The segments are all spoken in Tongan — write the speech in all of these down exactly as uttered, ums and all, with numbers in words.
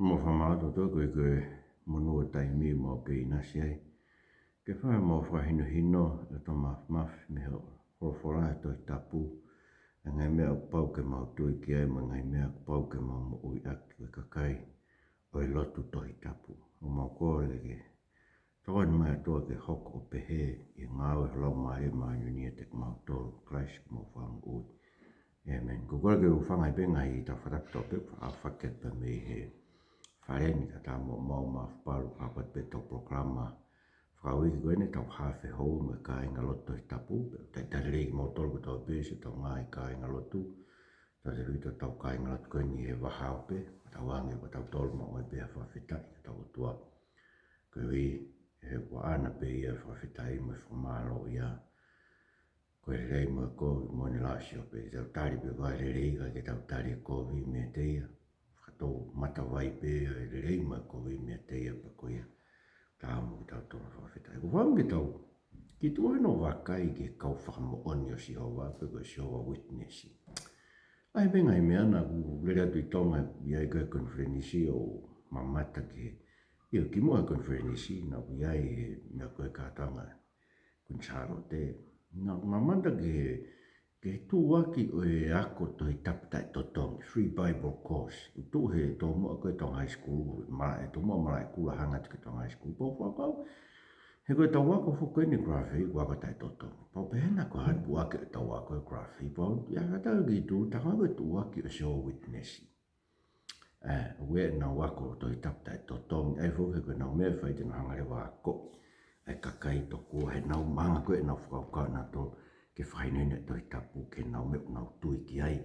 Mau fakamālō atu ʻOtua koeʻuhi ko e monū ʻo e taimi ʻoku mau kei ʻinasi ai ke fai ʻemau fakahinohino ʻa e ʻOtua Māfimafi mei hoʻo folofola ʻa e Tohi Tapu, ʻa e ngaahi meʻa ʻoku pau ke mau tui ki ai, mo e ngaahi meʻa ʻoku pau ke mau moʻui ʻaki, ko e kakai ʻo e lotu Tohi Tapu. ʻOku mau kole ke tokoni mai ʻOtua ke hoko ʻo pehē ʻi he ngāue ho Laumālie Māʻoniʻoni ʻiate kimautolu, Kalaisi ko homau Fakamoʻui. ʻĒmeni. Ko e kole ke u hūfanga pē he ngaahi tau fakatapu tau pē, ʻo fakafeʻiloaki pē mei he fale ni kae ʻatā mo ʻemau mafapalu, fakakakato pē ʻetau polokalama fakauike ko eni, ʻetau haafe hou mo e kāinga lotu Tohi Tapu, pea ʻoku talitali lelei kimoutolu kotoa pē, siʻotau ngaahi kāinga lotu, talitali lelei ʻetau kāinga lotu ko eni he vahaope, ʻoku tau ange ko tautolu maʻu ai pē ha fakafetaʻi ʻa hotau ʻOtua. Koeʻuhi he ʻoku ʻaʻana pē ia e fakafetaʻi mo e fakamālō ia. Ko e lelei mo e kovi, moʻoni ʻa Siope, tau tali pē ko e lelei, ʻikai ke tau tali e kovi meiate ia. Fakatou matavai pē ʻa e lelei mo e kovi meiate ia, pea ko ia ʻoku tau mo kitautolu fakafetaʻi. ʻOku ou fakaʻamu ke tau kiʻi tuʻu heni ʻo vakai ki he kau fakamoʻoni ʻo Sihova, pe ko e Sihova Witness. ʻA ia, pea ngaahi meʻa naʻa ku lele atu ʻi Tonga, ʻi ai ko e konifelenisi ʻo mamata ki he, ʻio, kimuʻa he konifelenisi, naʻa ku ʻi ai he meʻa ko e kātoanga Kuini Sālote. Naʻa ku mamata ki he, ki he tuʻuaki ʻo e ako Tohi Tapu taʻetotongi, Free Bible Course. ʻOku tuʻu he tomuʻa ko e Tonga High School, malaʻe, tomuʻa malaʻe kula hanga atu ki he Tonga High School. Pea u fakakaukau, he ko ʻetau ako foki ko eni e Graphe, ko e ako taʻetotongi. Pea u pehē naʻa ko e hā e tuʻuaki ʻetau ako e Graphe. Pea u ʻai ha kiʻi tau ki tuʻu, tā ko e tuʻuaki ʻo e Sihova Witness. ʻE, ʻoku ʻi ai ʻenau ako Tohi Tapu taʻetotongi, ʻa ia foki ko ʻenau meʻa ʻe fai te nau hanga leva ʻo ako ʻa e kakai tokua, he ʻenau maʻu ko ē ʻenau fakakaukau ʻanautolu ke fakahinohino e Tohi Tapu ki heʻenau meʻa ʻoku nau tui ki ai.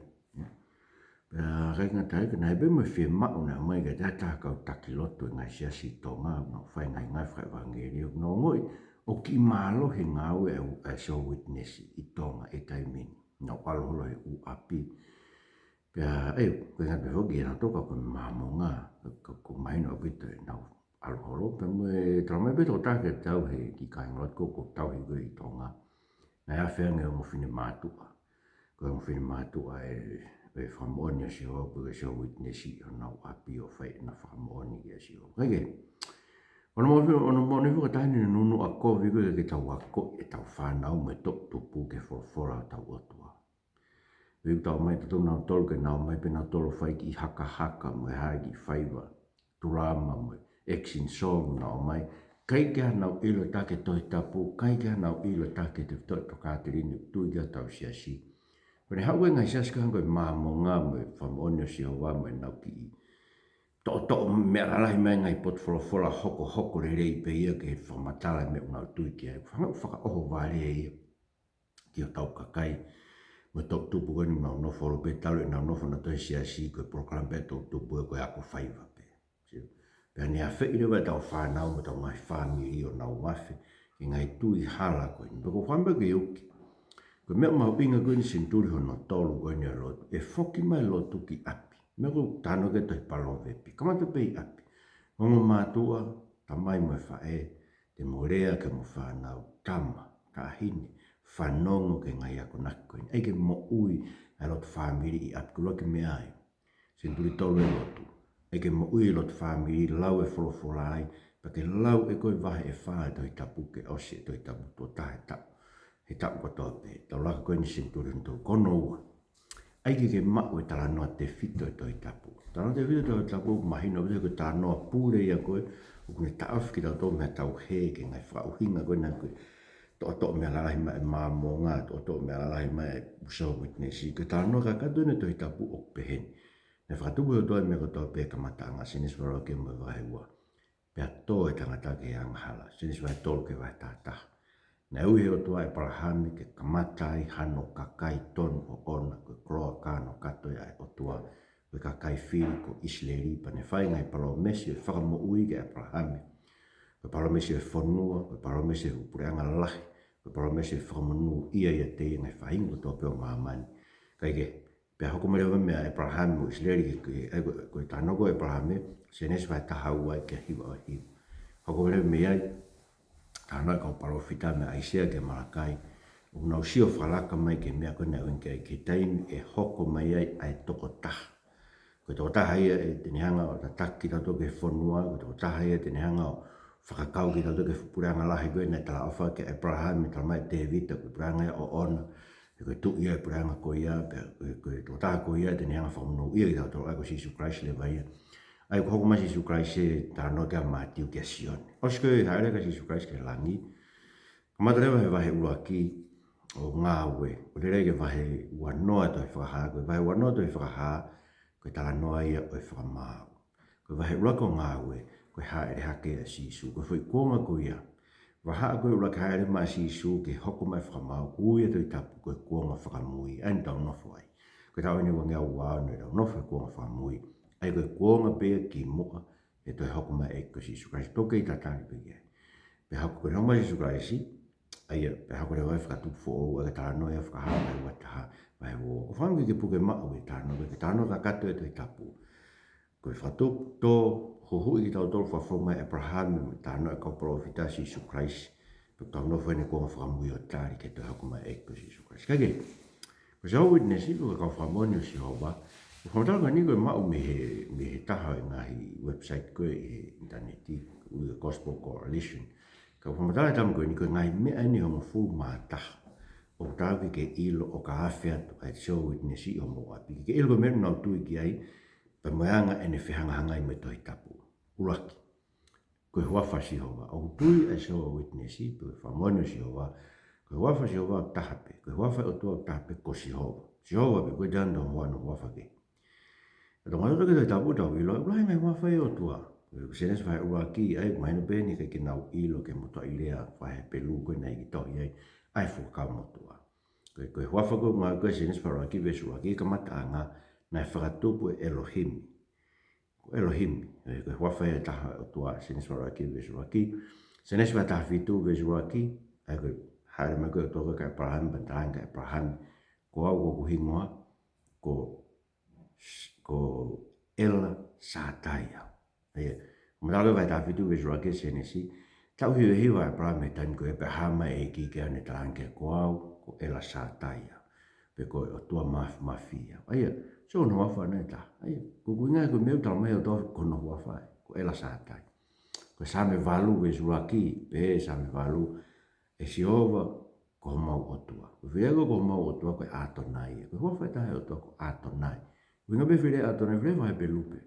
Pea ʻikai ngata ai, ka naʻe ʻi ai pē mo e fiemaʻu naʻe ʻomai kiate au ʻe ha kau taki lotu ʻo e ngaahi siasi ʻi Tonga, ʻoku nau fai e ngaahi ngāue fakaʻevangeliō, ʻoku nau ongoʻi ʻoku kiʻi mālohi e ngāue ʻa e, ʻa e Sihova Witness ʻi Tonga he taimi ni. Nau ʻalu holo he ʻū ʻapi. Pea, ʻe, ʻikai ngata pē foki ʻenau toka ko e Māmonga, ka, ka, ʻoku mahino ʻaupito ʻenau ʻalu holo, pea mo e talamai pē ʻe he tokotaha kiate au he kiʻi kāinga lotu ko ē ʻoku ou tauhi ko ē ʻi Tonga. Naʻe afe ange ʻo e ongo finemātuʻa. Ko e ongo finemātuʻa ʻe, ʻe fakamoʻoni ʻa Sihova, pe ko e Sihova Witness ʻi honau ʻapi ʻo fai ʻena fakamoʻoni kia Sihova. Kae kehe, ʻoku ou moʻoni, ʻoku ou moʻoni foki he taimi ni ʻoku nunuʻa kovi ko ē ke tau akoʻi ʻetau fānau mo e toʻutupu ki he folofola ʻa hotau ʻOtua. Pea ʻoku tau ʻomai tautolu nautolu ke nau ō mai pē nautolu ʻo fai e kiʻi hakahaka mo e hā e kiʻi faiva tulaama mo e action song ʻoku nau ō mai. ʻIkai ke nau ʻilo ʻe taha ki he Tohi Tapu, ʻikai ke nau ʻilo ʻe taha ki he tefitoʻi tokāteline ʻoku tui ki ai hotau siasi. Pea ne haʻu e ngaahi siasi ko ē hangē ko e Māmonga mo e Fakamoʻoni ʻo Sihova mo ʻenau kiʻi toʻotoʻo meʻa lalahi mai e ngaahi potu folofola hokohoko lelei pē ia ke fakamatala e meʻa ʻoku nau tui ki ai. Fanga ʻoku fakaʻohovale ia ki hotau kakai mo e toʻutupu ko eni ʻoku nau nofo holo pē talu ʻenau nofo nautolu he siasi, ko e polokalama pē ʻa e toʻutupu ia ko e ako faiva pē. Sio. Pea ne afeʻi leva ʻetau fānau mo ʻetau ngaahi fāmili ʻo nau afe ki he ngaahi tui hala ko eni. Pea ʻoku ou fakaʻamu ke uki. Ko e meʻa mahuʻinga ko eni senituli hono tolu ko eni ʻo e lotu. ʻE foki mai e lotu ki ʻapi. Meʻa ʻoku talanoa ki ai e tohi Palōvepi. Kamata pē ʻi ʻapi. Ongo mātuʻa, tamai mo e faʻē, te mo lea ki homo fānau, tama, taʻahine, fanongo ki he ngaahi akonaki ko eni. ʻAi ke moʻui ʻa e lotu fāmili ʻi ʻapi, ko e ʻuluaki meʻa ia. Senituli tolu e lotu. ʻAi ke moʻui e lotu fāmili, lau e folofola ai, pea ke lau ʻe koe e vahe ʻe fā e Tohi Tapu ke ʻosi e Tohi Tapu tuʻo taha he taʻu. He taʻu kotoa pē. Tau laka ko eni senituli hono tolu, ko hono ua. ʻAi ke ke maʻu e talanoa tefito e Tohi Tapu. Talanoa tefito e Tohi Tapu, mahino ʻaupito ko e talanoa pule ia ko ē, ʻoku ne taʻofi kitautolu mei haʻatau hē ki he ngaahi fakaʻuhinga ko ena ko e toʻotoʻo meʻa lalahi mai e Māmonga, toʻotoʻo meʻa lalahi mai e Sihova Witness. Ko e talanoa kakato eni e Tohi Tapu ʻoku pehē ni. Naʻe fakatupu ʻe he ʻOtua e meʻa kotoa pē he kamataʻanga, Sēnesi vahe ua ki he vahe ua. Pea tō e tangata ki he angahala, Sēnesi vahe tolu ki he vahe taha taha. Naʻe ui ʻe he ʻOtua ʻa ʻĒpalahame ke kamata ai hano kakai tonu ʻoʻona, ko e koloa kānokato ia ʻa e ʻOtua, ko e kakai fili ko ʻIsileli, pea ne fai e ngaahi palōmesi ʻo e fakamoʻui kia ʻĒpalahame. Ko e palōmesi ʻo e fonua, ko e palōmesi ʻo e puleʻanga lahi, ko e palōmesi ʻo e fakamonūʻia ʻiate ia e ngaahi faʻahinga kotoa pē ʻo māmani. Kae kehe, pea hoko mai leva mei ai ʻĒpalahame mo ʻIsileli ki he, ʻa ia ko, ko e talanoa ko ē ʻo ʻĒpalahame, Sēnesi vahe taha ua ki he hiva ʻo e hiva. Hoko mai leva mei ai, talanoa e kau palōfita mei ʻAisea ki Malakai, ʻoku nau sio fakalaka mai ki he meʻa ko ē naʻe ʻuhinga ki ai, ki he taimi ʻe hoko mai ai ʻa e tokotaha Ko e tokotaha ia ʻe te ne hanga ʻo tataki kitautolu ki he fonua, ko e tokotaha ia ʻe te ne hanga ʻo fakakau kitautolu ki he puleʻanga lahi ko ē naʻe talaʻofa kia ʻĒpalahame, talamai ʻe Tēvita, ko e puleʻanga ia ʻoʻona, he ko e tuʻi ia ʻo e puleʻanga ko ia, pea ko e, ko e tokotaha ko ia ʻe te ne hanga ʻo fakamonūʻia kitautolu, ʻa ia ko Sīsū Kalaisi leva ia. ʻA ia ʻoku hoko mai Sīsū Kalaisi he talanoa kia Mātiu kia Sione. ʻOsi ko ē hāʻele ʻa Sīsū Kalaisi ki he langi, kamata leva he vahe ʻuluaki ʻo Ngāue, ʻo lele ki he vahe uanoa ʻo e tohi Fakahā. Ko e vahe uanoa ʻo e tohi Fakahā, ko e talanoa ia ʻo e fakamaau. Ko e vahe ʻuluaki ʻo Ngāue, ko e hāʻele hake ʻa Sīsū. Ko e foʻi kuonga ko ia, vahaʻa ko ē ʻuluaki hāʻele mai ʻa Sīsū ki he hoko mai e fakamaau, ʻoku ui ʻe he Tohi Tapu ko e kuonga fakamui, ʻa ia naʻa tau nofo ai. Ko e taʻu ʻe nima ngeau ua ono ʻetau nofo he kuonga fakamui. ʻA ia ko e kuonga pē ia kimuʻa he toe hoko mai e ʻEiki ko Sīsū Kalaisi, ʻoku kei tatali pē ki ai. Pea hoko ko ē e hoko mai ʻa Sīsū Kalaisi, ʻa ia, pea hoko leva e fakatupu foʻou, ʻa ia ko e talanoa ia Fakahā vahe uataha, vahe uaua. ʻOku ou fakaʻamu ke ke puke maʻu e talanoa, ko e talanoa kakato ʻo e Tohi Tapu. Ko e fakatupu tō huhuʻi kitautolu fakafofonga ʻo ʻĒpalahame, mo e talanoa ʻa e kau palōfita, Sīsū Kalaisi, pea tau nofo heni he kuonga fakamui ʻo tali ki he toe hoko mai e ʻEiki ko Sīsū Kalaisi. Kae kehe, ko e Jehovah Witness, ko e kau fakamoʻoni ʻo Sihova, ʻoku fakamatala ko eni ʻoku maʻu mei he, mei he taha ʻo e ngaahi website ko ē ʻi he ʻinitaneti, ʻoku ui ko e Gospel Coalition. Ka ʻoku fakamatala e tama ko eni ko e ngaahi meʻa eni ʻe hongofulu mā taha ʻoku taau ke ke ʻilo ʻo ka afe atu ʻa e Jehovah Witness ʻi homou ʻapi. Ke ke ʻilo ko e meʻa ʻoku nau tui ki ai, pea mo e anga ʻene fehangahangai mo e Tohi Tapu. ʻUluaki, ko e huafa ʻo Sihova. ʻOku tui ʻa e Jehovah Witness, pe ko e fakamoʻoni ʻo Sihova, ko e huafa ʻo Sihova ʻoku taha pē. Ko e huafa ʻo e ʻOtua ʻoku taha pē, ko Sihova. Sihova pē, ʻoku ʻikai toe ʻi ai hano huafa kehe. ʻE tau ngāue ki he Tohi Tapu ʻo tau ʻilo, ʻoku lahi e ngaahi huafa ʻo e ʻOtua. Ko e Sēnesi vahe ʻuluaki, ʻa ia ʻoku mahino pē eni ʻikai ke nau ʻilo ki he motuʻaʻi lea faka-Hepelū ko ē naʻe ʻikai tohi ai ʻa e Fuakava Motuʻa. Ko e, ko e huafa ko ē ʻoku ngāueʻaki ko ē Sēnesi vahe ʻuluaki veesi ʻuluaki, kamataʻanga, naʻe fakatupu ʻe ʻElohimi. Ko ʻElohimi, ē, ko e huafa ia ʻe taha ʻo e ʻOtua, Sēnesi vahe ʻuluaki veesi ʻuluaki. Sēnesi vahe taha fitu veesi ʻuluaki, ʻa ia ko e hāʻele mai ko ē e ʻOtua kia ʻĒpalahame pea talaange kia ʻĒpalahame, ko au ko hoku hingoa, ko, ko ʻEla Sātai au. ʻA ia, ʻoku mahino ko e vahe taha fitu veesi ʻuluaki ʻo Sēnesi, taʻu hivahiva ʻa ʻĒpalahame he taimi ko ē pea hā mai e ʻEiki ki ai ʻo ne talaange, ko au, ko ʻEla Sātai au. Pe ko e ʻOtua Māfimafi au. ʻA ia, so hono huafa ʻana ʻe taha. ʻA ia, ko e ʻuhinga ia ko e meʻa ʻoku talamai ʻe he ʻOtua ko hono huafa ē, ko ʻEla Sātai. Ko e Saame valu veesi ʻuluaki, pehē ʻe he Saame valu, ʻE Sihova ko homau ʻOtua. Ko e foʻi lea ko ē ko homau ʻOtua ko e ʻAtonai. Ko e huafa ʻe taha ʻo e ʻOtua ko ʻAtonai. ʻUhinga pē foʻi lea ʻAtonai, foʻi lea faka-Hepelū pē.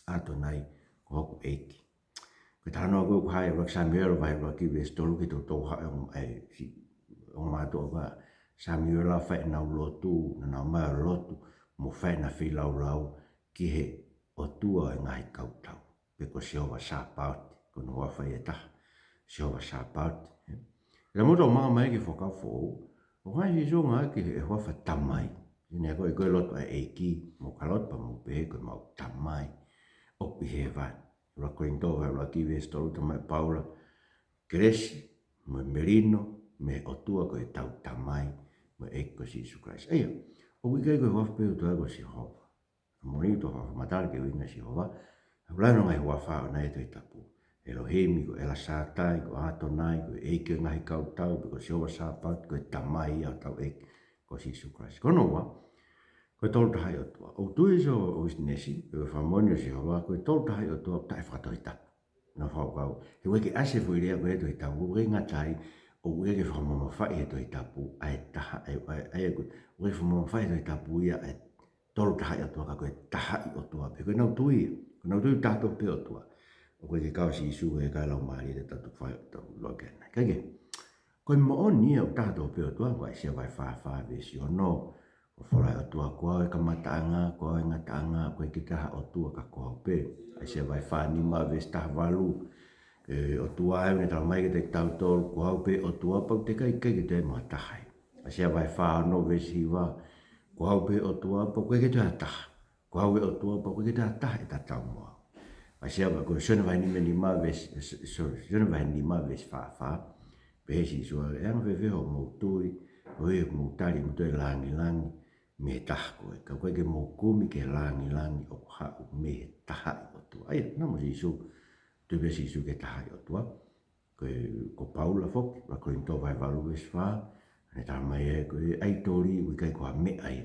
ʻAtonai, ko hoku ʻEiki. Ko e talanoa ko ē ʻoku hā ʻi he ʻuluaki Samiuela vahe ʻuluaki veesi tolu ki he toko tolu, ʻa e ongo, ʻa e si-, ongo mātuʻa ko ē ʻa Samiuela, fai ʻenau lotu, naʻa nau ō mai ʻo lotu, mo fai ʻenau feilaulau ki he ʻOtua ʻo e ngaahi kautau. Pe ko Sihova Sāpaoti, ko hono huafa ia ʻe taha, Sihova Sāpaoti. Pea mou tau maʻu mai ki he Fuakava Foʻou, ʻoku ngāueʻaki ʻe Sīsū ngaahi ki he huafa Tamai. ʻI heʻene akoʻi ko ē e lotu ʻa e ʻEiki, mou ka lotu pea mou pehē, ko homau Tamai ʻoku ʻi hēvani. ʻUluaki Kolinitō vahe ʻuluaki veesi tolu, talamai ʻe Paula, kelesi mo e melino mei he ʻOtua ko ʻetau Tamai, mo e ʻEiki ko Sīsū Kalaisi. ʻA ia, ʻoku ʻikai ko e huafa pē ʻo e ʻOtua ko Sihova. Moʻoni ʻoku tau fakamatala ki he ʻuhinga ʻo Sihova, ʻoku lahi hono ngaahi huafa ʻoʻona ʻi he Tohi Tapu. ʻElohimi, ko ʻEla Sātai, ko ʻAtonai, ko e ʻEiki ʻo e ngaahi kautau, pe ko Sihova Sāpaoti, ko e Tamai ia ʻo hotau ʻEiki ko Sīsū Kalaisi. Ko hono ua, ko e Tolu Tahaʻi ʻOtua. ʻOku tui ʻa e Jehovah Witness, pe ko e fakamoʻoni ʻo Sihova, ko e Tolu Tahaʻi ʻOtua ʻoku taʻefakatohitapu. Nau fakakaukau, he ʻoku ʻikai ke ʻasi e foʻi lea ko ē he Tohi Tapu, ʻoku ʻikai ngata ai, ʻoku ʻikai ke fakamamafaʻi he Tohi Tapu ʻa e taha, ʻa e, ʻa e, ʻa e, ʻoku ʻikai fakamamafaʻi he Tohi Tapu ia ʻa e Tolu Tahaʻi ʻOtua, ka ko e Tahaʻi ʻOtua pē. Ko ʻenau tui ia, ko ʻenau tui ʻoku taha tofu pē ʻOtua. ʻOku ʻikai ke kau ʻa Sīsū, ʻikai ke kau ʻa e Laumālie, ʻe taha tofu ai ʻOtua, ʻoku ʻikai ke ʻi ai. Kae kehe, ko e moʻoni ia ʻoku taha tofu pē ʻOtua, ko ʻAisea vahe fā fā veesi ono, ʻoku folofola ʻa e ʻOtua, ko au ʻa e kamataʻanga, ko au ʻa e ngataʻanga, ʻoku ʻikai ke toe ʻi ai ha ʻOtua ka ko au pē. ʻAisea vahe fā nima veesi taha valu, ʻe ʻOtua ē ʻoku ne talamai kiate kitautolu, ko au pē ʻOtua pea ʻoku teʻeki ai ke toe ʻi ai mo ha taha ia. ʻAisea vahe fā ono veesi hiva, ko au pē ʻOtua pea ʻoku ʻikai ke toe ʻi ai ha taha. Ko au ʻa e ʻOtua pea ʻoku ʻikai ke toe ʻi ai ha taha ʻe tatau mo au. ʻAisea vahe, ko Sione vahe nima nima veesi, so-, sorry, Sione vahe nima veesi fā fā, pehē ʻe Sīsū, ʻe anga fēfē hoʻomou tui, ʻo ʻi hoʻomou tali ʻe mou tui ki he lāngilangi mei he taha ko ē. Ka ʻoku ʻikai ke mou kumi ki he lāngilangi ʻoku haʻu mei he Tahaʻi ʻOtua. ʻA ia, naʻa mo Sīsū, tui pē ʻa Sīsū ki he Tahaʻi ʻOtua. Ko e, ko Paula foki, ʻuluaki Kolinitō vahe valu veesi fā, ʻoku ne talamai ē, ko e ʻaitoli ʻoku ʻikai ko ha meʻa ia.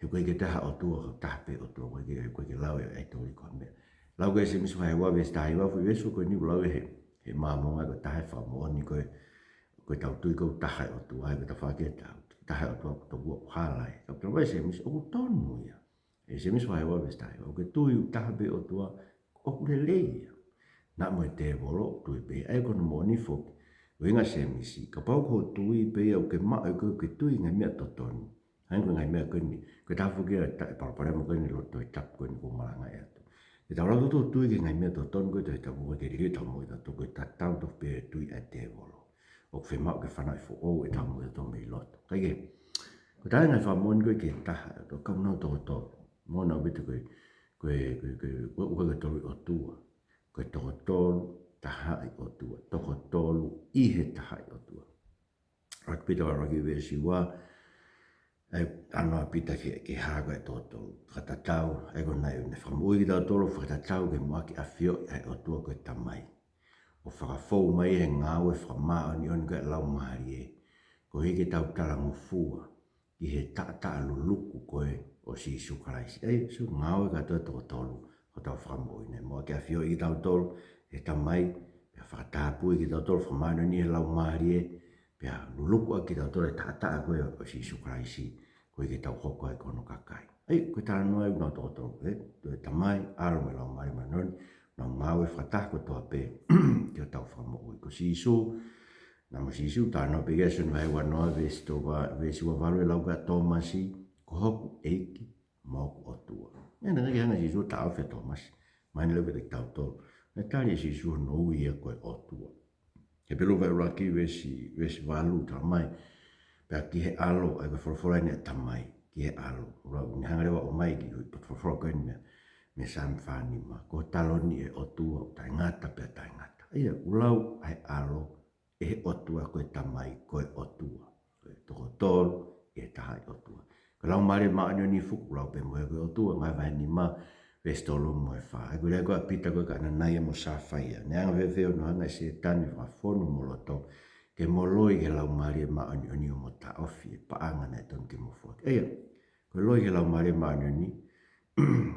He ʻoku ʻikai ke taha ʻOtua, ko e taha pē ʻOtua, ʻoku ʻikai ke, ʻoku ʻikai ke lau ʻe he ʻaitoli ko e meʻa. Lau ko ē ʻa Sēmisi vahe ua veesi taha hiva, foʻi veesi ko eni ʻoku lau ʻe he, he Māmonga ko e taha e fakamoʻoni ko ē, ko ʻetau tui ko e taha e ʻOtua, he ko e tafaʻaki ʻetau, taha e ʻOtua, ko e tokua ʻoku hala ai. Ka ʻoku talamai ʻe Sēmisi, ʻoku tonu ia. ʻE Sēmisi vahe ua veesi taha hiva, ʻoku ke tui ʻoku taha pē ʻOtua, ʻoku lelei ia. Naʻa mo e tēvolo ʻoku tui pē, ʻa ia ko hono moʻoni foki. ʻUhinga ʻa Sēmisi, kapau ko hoʻo tui pē ia ʻoku ke maʻu ʻe koe ʻoku ke tui ngaahi meʻa totonu. ʻA ia ko e ngaahi meʻa ko eni, ko e taha foki ia e ta-, e palopalema ko eni ʻi loto Tohi Tapu ko eni ʻoku ou malangaʻi atu. Ke tau lau tautolu tui ki he ngaahi meʻa totonu ko ē ʻi he Tohi Tapu, ʻoku ʻikai ke liliu ʻetau moʻui tautolu, ko e tatau tofu pē e tui ʻa e tēvolo. ʻOku fiemaʻu ke fanauʻi foʻou ʻetau moʻui tautolu mei loto. Kae kehe, ko e taha e ngaahi fakamoʻoni ko ē ki he taha, ʻoku ou nau tokotolu. Moʻoni ʻaupito ko e, ko e, ko e, ko e, ko e, ko e tolu ʻOtua. Ko e tokotolu, taha ʻi ʻOtua. Tokotolu ʻi he taha ʻi ʻOtua. ʻUluaki Pita vahe ʻuluaki veesi ua, ʻa e talanoa ʻa Pita ki he, ki he hā ko ē ʻa e tokotolu. Fakatatau, ʻa ia ko e naʻe, naʻe fakamoʻui kitautolu, fakatatau ki he muʻaki ʻafioʻi ʻa e ʻOtua ko e Tamai. ʻO fakafou mai he ngāue fakamāʻoniʻoni ko ē ʻa e Laumālie. Koeʻuhi ke tau talangofua ki he taʻataʻa luluku ko ē ʻo Sīsū Kalaisi. ʻA ia, sio, ngāue kātoa ʻa e tokotolu, hotau fakamoʻui. Naʻe muʻaki ʻafioʻi kitautolu ʻe he Tamai, pea fakatapui kitautolu, fakamāʻoniʻoni ʻe he Laumālie, pea luluku ʻaki kitautolu ʻe he taʻataʻa ko ē ʻo Sīsū Kalaisi, koeʻuhi ke tau hoko ai ko hono kakai. ʻA ia, ko e talanoa ia ʻoku nau tokotolu, ē? Ko e Tamai, ʻAlo mo e Laumālie Māʻoniʻoni, nau ngāue fakataha kotoa pē ki hotau fakamoʻui. Ko Sīsū, naʻa mo Sīsū, talanoa pē ki ai ʻa Sione vahe uanoa, veesi tolu, veesi ua valu, ʻa e lau kia Tōmasi, ko hoku ʻEiki mo hoku ʻOtua. ʻA ia naʻe ʻikai ke hanga ʻe Sīsū ʻo taʻofi ʻa Tōmasi, mahino lelei kiate kitautolu. Naʻe tali ʻe Sīsū hono ui ia ko e ʻOtua. Hepelū vahe ʻuluaki veesi, veesi valu, talamai, pea ki he ʻAlo, ʻa ia ko e folofola eni ʻa e Tamai ki he ʻAlo. ʻOku ne hanga leva ʻo ʻomai ki he potu folofola ko eni mei, mei he Saame fā nima. Ko e taloni ʻo e ʻOtua ʻoku taʻengata pea taʻengata. ʻA ia, ʻoku lau ʻa e ʻAlo ʻe he ʻOtua ko e Tamai, ko e ʻOtua. Ko e tokotolu ʻi he taha ʻi ʻOtua. Ko e Laumālie Māʻoniʻoni foki ʻoku lau pē mo ia ko e ʻOtua, Ngāue vahe nima, veesi tolu mo e fā. ʻA ia ko e lea ko ē ʻa Pita ko ē kia ʻAnanaia mo Safaia. Naʻe anga fēfē hono hanga ʻe Sētane ʻo fakafonu homou loto ke mou loi ki he Laumālie Māʻoniʻoni ʻo mou taʻofi e paʻanga naʻe tonu ke mou foaki? ʻA ia, ko e loi ki he Laumālie Māʻoniʻoni,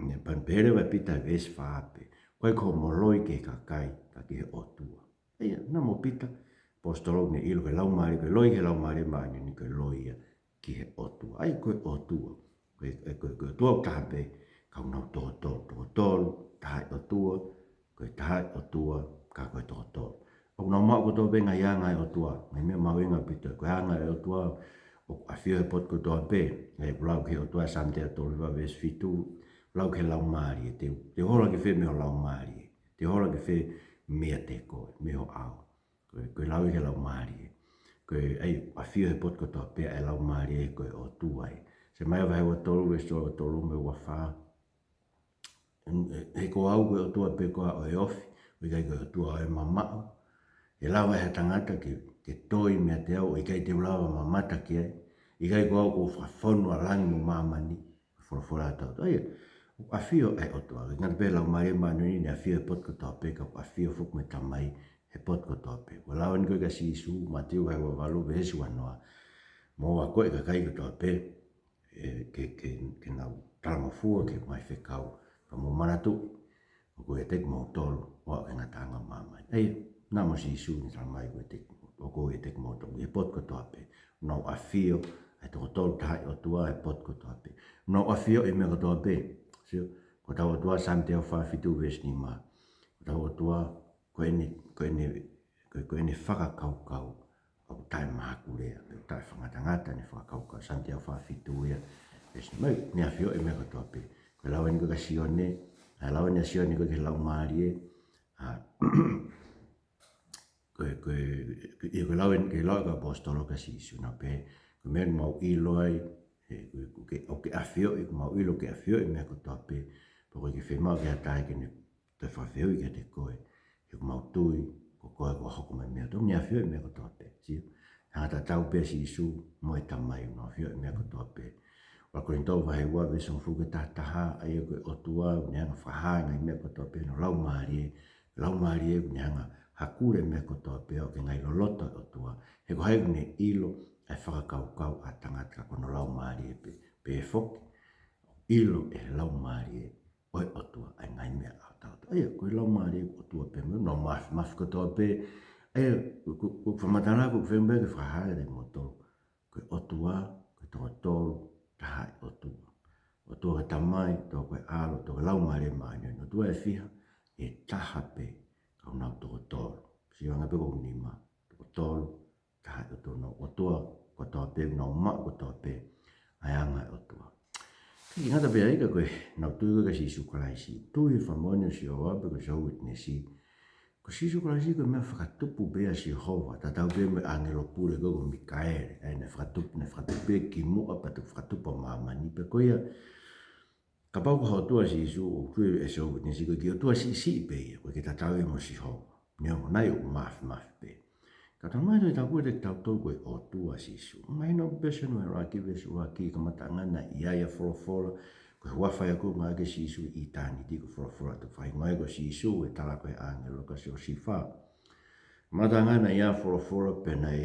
naʻe pehē leva ʻe Pita he veesi fā pē, ʻoku ʻikai ko hoʻomo loi ki he kakai, ka ki he ʻOtua. ʻA ia, naʻa mo Pita, ʻaposetolo, ne ʻilo ko e Laumālie, ko e loi ki he Laumālie Māʻoniʻoni ko e loi ia ki he ʻOtua. ʻA ia, ko e ʻOtua. Ko e, ko e, ko e ʻOtua ʻoku taha pē, ka ʻoku nau tokotolu, tokotolu, taha ʻi ʻOtua, ko e taha ʻi ʻOtua, ka ko e tokotolu. ʻOku nau maʻu kotoa pē ngaahi anga ʻo e ʻOtua, ngaahi meʻa mahuʻinga ʻaupito, ko e anga ʻo e ʻOtua ʻoku ʻafio he potu kotoa pē. ʻA ia, ʻoku lau ki he ʻOtua ʻa Saame teau tolu hiva veesi fitu, lau ki he Laumālie, te, te u hola ki fē mei ho Laumālie, te u hola ki fē meiate koe, mei ho ʻao. Ko e, ko e lau ia ki he Laumālie. Ko e, ʻa ia, ʻafio he potu kotoa pē ʻa e Laumālie ko e ʻOtua ia. Selemaia vahe ua tolu, veesi ua tolu mo e ua fā. He ko au ko e ʻOtua pē ko ia ʻo e ofi, ʻo ʻikai ko e ʻOtua ʻo e mamaʻo. ʻE lava ʻe ha tangata ke, ke toi meiate au, ʻo ʻikai te u lava ʻo mamata ki ai? ʻIkai ko au kuo fakafonu ʻa langi mo māmani? Folofola ʻa e ʻOtua. ʻA ia, ʻoku ʻafio ʻa e ʻOtua. ʻIkai ngata pē he Laumālie Māʻoniʻoni ne ʻafio he potu kotoa pē, ka ʻoku ʻafio foki mo e Tamai he potu kotoa pē. Ko e lau eni ko ē kia Sīsū, Mātiu vahe ua valu, veesi ua noa. Mou akoʻi e kakai kotoa pē, ē, ke, ke, ke nau talangofua ki heʻeku ngaahi fekau. Ka mou manatuʻi, ʻoku ʻiate kimoutolu ʻo aʻu ki he ngataʻanga ʻo māmani. ʻA ia, naʻa mo Sīsū ne talamai ʻoku ʻiate, ʻoku ʻiate kimoutolu ʻi he potu kotoa pē. Nau ʻafio ʻa e tokotolu taha ʻi ʻOtua he potu kotoa pē. Nau ʻafio ʻi he meʻa kotoa pē. Sio, ko hotau ʻOtua, Saame teau fā fitu veesi nima. Ko hotau ʻOtua, ko ʻene, ko ʻene, ko, ko ʻene fakakaukau ʻoku taʻemahakulea, pe ʻoku taʻefakangatangata ʻene fakakaukau. Saame teau fā fitu ia, veesi nima, ne ʻafio ʻi he meʻa kotoa pē. Ko e lau eni ko ē kia Sione, ʻa e lau eni ʻa Sione ko ē ki he Laumālie, ʻa, ko e, ko e, ko e, ʻa ia ko e lau eni, ko e lau ʻa e kau ʻaposetolo kia Sīsū, naʻa nau pehē, ko e meʻa eni ʻoku mau ʻilo ai, ē, ko e, ʻoku ke, ʻoku ke ʻafioʻi, ʻoku mau ʻilo ʻoku ke ʻafioʻi e meʻa kotoa pē, pea ʻoku ʻikai ke fiemaʻu ke ʻi ai ha taha ke ne toe fakafehuʻi kiate koe, he ʻoku mau tui, ko koe kuo hoko mai mei he ʻOtua. Ne ʻafioʻi e meʻa kotoa pē, sio. Hanga tatau pē ʻa Sīsū mo e Tamai, ʻoku nau ʻafioʻi e meʻa kotoa pē. ʻUluaki Kolinitō vahe ua veesi hongofulu ki he taha taha, ʻa ia ko e ʻOtua, ʻoku ne hanga ʻo fakahā e ngaahi meʻa kotoa pē, hono Laumālie, Laumālie ʻoku ne hanga ʻo hakule e meʻa kotoa pē ʻo aʻu ki he ngaahi loloto ʻo e ʻOtua. He ko hai ʻoku ne ʻilo ʻa e fakakaukau ʻa e tangata? Ka ko hono Laumālie pē. Pehē foki, ʻilo ʻe he Laumālie ʻo e ʻOtua ʻa e ngaahi meʻa ʻa hotau ʻOtua. ʻA ia, ko e Laumālie ʻo e ʻOtua pē mo, nau mafimafi kotoa pē. ʻA ia, ko, ko, ko e fakamatala ko e fēmea ke fakahā kiate kimoutolu. Ko e ʻOtua, ko e toko tolu, taha ʻa e ʻOtua. ʻOtua ko e Tamai, ʻOtua ko e ʻAlo, ʻOtua ko e Laumālie Māʻoniʻoni. ʻOtua ʻe fiha, ʻe taha pē, ka ʻoku nau toko tolu. Sio ange pē ko e nima, toko tolu, taha ʻa e ʻOtua, nau ʻOtua kotoa pē, nau maʻu kotoa pē ʻa e anga ʻo e ʻOtua. Kae ʻikai ngata pē ai ka ko ʻenau tui ko ē kia Sīsū Kalaisi, tui fakamoʻoni ʻo Sihova pe ko e Jehovah Witness. Ko Sīsū Kalaisi ko e meʻa fakatupu pē ʻa Sihova, tatau pē mo e ʻāngelo pule ko ē ko Mikaele, ʻa ia naʻe fakatupu, naʻe fakatupu pē kimuʻa pea toki fakatupu ʻa māmani. Pea ko ia, kapau ko e ʻOtua ʻa Sīsū, ʻoku tui ʻe he Jehovah Witness ko e kiʻi ʻOtua siʻisiʻi pē ia, ʻoku ʻikai ke tatau ia mo Sihova. Neongo naʻe ʻoku mafimafi pē. Ka talamai ʻe he Tohi Tapu kiate kitautolu ko e ʻOtua ʻa Sīsū. Mahino pē Senua ʻuluaki veesi ʻuluaki, kamataʻanga naʻe ʻi ai ʻa e Folofola, ko e huafa ia ʻoku ngāueʻaki ʻe Sīsū ʻi ʻitāniti ko e Folofola, toki fakahingoa ko Sīsū, ʻe tala ko e ʻāngelo kia Siosifa. Kamataʻanga naʻe ʻi ai ʻa e Folofola pea naʻe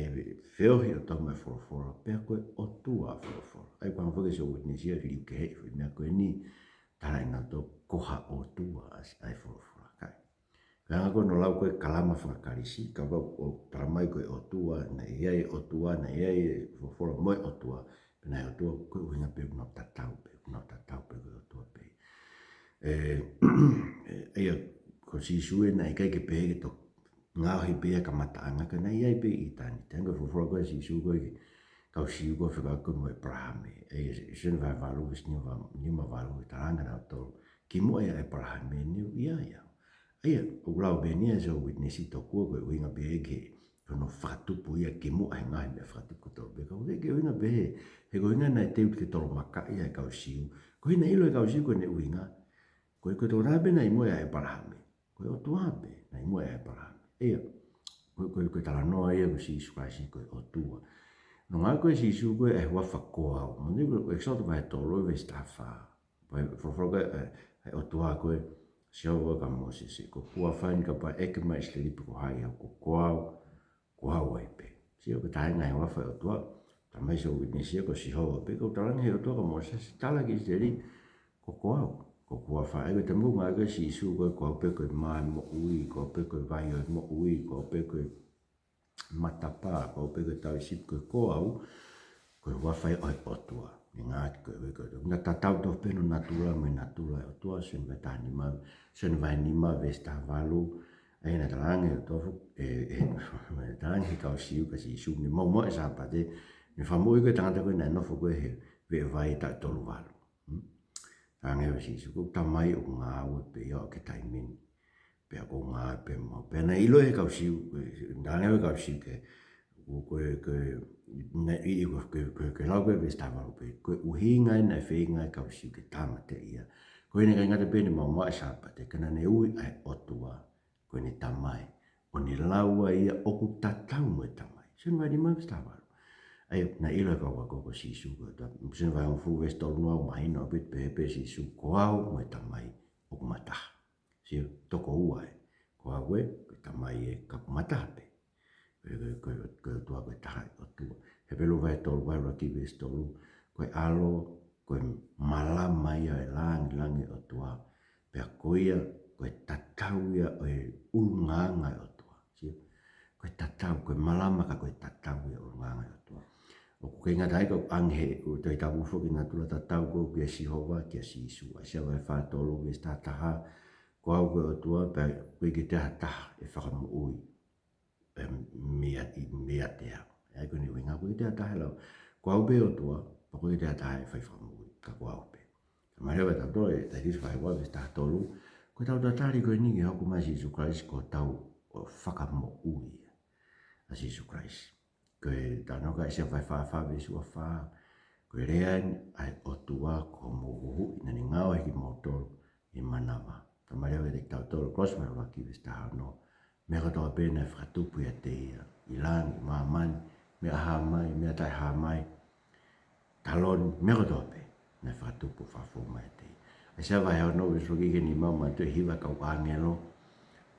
feohi ʻo tautau mai ʻa e Folofola, pea ko e ʻOtua ʻa e Folofola. ʻA ia ʻoku hanga foki ʻe he Jehovah Witness ia ke liukeheʻi foʻi meʻa ko eni, tala ʻe nautolu ko ha ʻOtua ʻa e, ʻa e Folofola. Kae Ka ʻi he anga ko ē hono lau ko ē kalama faka-Kalisi, kapau ʻoku talamai ko e ʻOtua, naʻe ʻi ai e ʻOtua, naʻe ʻi ai e Folofola mo e ʻOtua, pea naʻe ʻOtua, ko e ʻuhinga pē ʻoku nau tatau pē, ʻoku nau tatau pē ko e ʻOtua pē. ʻE, ʻe, ʻa ia, ko Sīsū ē naʻe ʻikai ke pehē ke toki ngaohi pē ia kamataʻanga ka naʻe ʻi ai pē ʻi ʻitāniti. Hangē ko e Folofola ko ē ʻa Sīsū ko ē ki he kau Siu ko ē fekauʻaki mo ʻĒpalahame. ʻA ia, Senua vahe valu, veesi nima, nima valu, ʻe talaange ʻe nautolu, kimuʻa ʻia ʻĒpalahame naʻe ʻi ai au. ʻA ia, ʻoku lau pē eni ʻe he Jehovah Witness tokua ko e ʻuhinga pē ia ke, ko hono fakatupu ia kimuʻa he ngaahi meʻa fakatupu kotoa pē. Ka ʻoku ʻikai ke ʻuhinga pē ia, he ko e ʻuhinga naʻe teu ke tolomakaʻi ai e kau Siu. Ko e ʻuhinga naʻe ʻilo ʻe he kau Siu ko ʻene ʻuhinga, ko e, ko e tokotaha pē naʻe ʻi muʻa ʻia ʻĒpalahame. Ko e ʻOtua pē naʻe ʻi muʻa ʻia ʻĒpalahame. ʻA ia, ko e, ko e, ko e talanoa ia ko Sīsū Kalaisi ko e ʻOtua. Naʻe ngāueʻaki ʻe Sīsū ko ē ʻa e huafa ko au. Manatuʻi ko e ʻEkisoto vahe tolu veesi taha fā. Pea ko e Folofola ko ē, ʻa e, ʻa e ʻOtua ko ē, Sihova kia Mōsese, ko hoku huafa eni kapau ʻe ʻeke mai ʻe ʻIsileli pe ko hai au, ko, ko au, ko au ai pē. Sio, ko e taha ia e ngaahi huafa ʻo e ʻOtua, talamai ʻe he Jehovah Witness ia ko Sihova pē, ka ʻoku talaange ʻe he ʻOtua kia Mōsese, tala ki ʻIsileli, ko, ko au, ko hoku huafa. ʻA ia ko e taimi ʻoku ngāueʻaki ʻe Sīsū ko ē, ko au pē ko e mā ʻo e moʻui, ko au pē ko e vai ʻo e moʻui, ko au pē ko e matapā, ko au pē ko e tauhi sipi, ko e ko au, ko e huafa ia ʻo e ʻOtua. Naʻe ngāueʻaki ko e, ko e, naʻe tatau tofu pē hono natula mo e natula ʻo e ʻOtua, Sione vahe taha nima, Sione vahe nima veesi taha valu, ʻa ia naʻe talaange ʻe he ʻOtua, ʻe, ʻe, naʻe talaange ʻe he kau Siu kia Sīsū, naʻe maumauʻi e Sāpate, naʻe fakamoʻui ko ē e tangata ko ē naʻe nofo ko ē he veʻe vai taʻu tolu valu. Hmm? Talaange ʻe Sīsū, ko hoku Tamai ʻoku ngāue pē ia ʻo aʻu ki he taimi ni. Pea ʻoku ou ngāue pē mo au. Pea naʻe ʻilo ʻe he kau Siu, ko e, talaange ʻe he kau Siu ke, ko e, ko e, ko e, naʻe ʻi, ko e, ko e, ko e, ko e lau ko ē veesi taha valu pē, ko e ʻuhinga ia naʻe feinga ai e kau Siu ke tāmateʻi ia. Ko e ʻuhinga ʻikai ngata pē ʻene maumauʻi e Sāpate, ka naʻa ne ui ʻa e ʻOtua ko ʻene Tamai, ʻo ne lau ia ʻoku tatau mo e Tamai. Sione vahe nima veesi taha valu. ʻA ia, naʻe ʻilo ʻe he kau ako ko Sīsū ko e ʻOtua. Sione vahe hongofulu veesi tolu noa, mahino ʻaupito, pehē pē ʻe Sīsū, ko au mo e Tamai ʻoku ma taha. Sio, toko ua ē. Ko au ē, ko e Tamai ē, ka ʻoku ma taha pē. Ko e, ko e, ko e, ko e ʻOtua ko e taha ʻOtua. Hepelū vahe tolu, vahe ʻuluaki veesi tolu. Ko e ʻAlo, ko e malama ia ʻo e langilangi ʻo e ʻOtua. Pea ko ia, ko e tatau ia ʻo e ʻulungaanga ʻo e ʻOtua. Sio? Ko e tatau, ko e malama ka ko e tatau ia ʻo e ʻulungaanga ʻo e ʻOtua. ʻOku ʻikai ngata ai ka ʻoku ʻoange ʻe he Tohi Tapu foki e natula tatau ko ē ʻoku ʻia Sihova kia Sīsū. ʻAisea vahe fā tolu veesi taha taha, ko au ko e ʻOtua, pea ʻoku ʻikai ke toe ʻi ai ha taha ʻe fakamoʻui, ē, meiate, meiate au. ʻA ia ko ʻene ʻuhinga ʻoku ʻikai ke toe ʻi ai ha taha ʻe lau, ko au pē ʻOtua, pea ʻoku ʻikai ke toe ʻi ai ha taha ʻe fai fakamoʻui, ka ko au pē. Ka mahalo ʻe tautolu, ʻe Taitasi vahe ua veesi taha tolu, ko e tau tatali ko eni ke hoko mai ʻa Sīsū Kalaisi ko hotau, ʻo fakamoʻui ia. ʻA Sīsū Kalaisi. Ko e talanoa ko ē ʻAisea vahe fā fā veesi ua fā, ko e lea eni ʻa e ʻOtua ko homou Huhuʻi, naʻa ne ngaohi kimoutolu ʻi he manava. Ka mahalo ʻe tautolu, Kolose vahe ʻuluaki veesi taha ono, meʻa kotoa pē naʻe fakatupu ʻiate ia, ʻi langi, māmani, meʻa hā mai, meʻa taʻehā mai, taloni, meʻa kotoa pē naʻe fakatupu, fakafou mai ʻiate ia. ʻAisea vahe ono veesi ʻuluaki ki he nima, manatuʻi e hiva e kau ʻāngelo,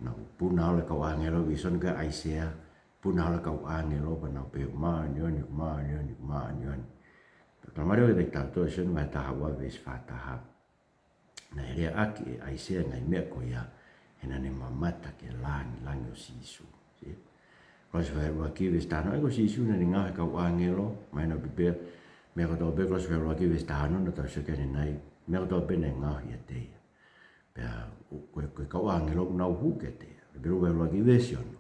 naʻe puna holo e kau ʻāngelo, vīsone ko ē ʻa ʻAisea, puna holo e kau ʻāngelo, pea nau pehē, māʻoniʻoni, māʻoniʻoni, māʻoniʻoni. Talamai leva kiate kitautolu ʻe Sione vahe taha ua veesi fā taha, naʻe leaʻaki ʻe ʻAisea e ngaahi meʻa ko ia, he naʻa ne mamata ki he langilangi ʻo Sīsū. See? Kolose vahe ʻuluaki veesi taha ono, ʻa ia ko Sīsū naʻa ne ngaohi e kau ʻāngelo, mahino pē, meʻa kotoa pē, Kolose vahe ʻuluaki veesi taha ono, naʻa tau sio ki ai ʻanenai, meʻa kotoa pē naʻe ngaohi ʻiate ia. Pea, ʻo, ko e, ko e kau ʻāngelo ʻoku nau hū kiate ia. Hepelū vahe ʻuluaki veesi ono.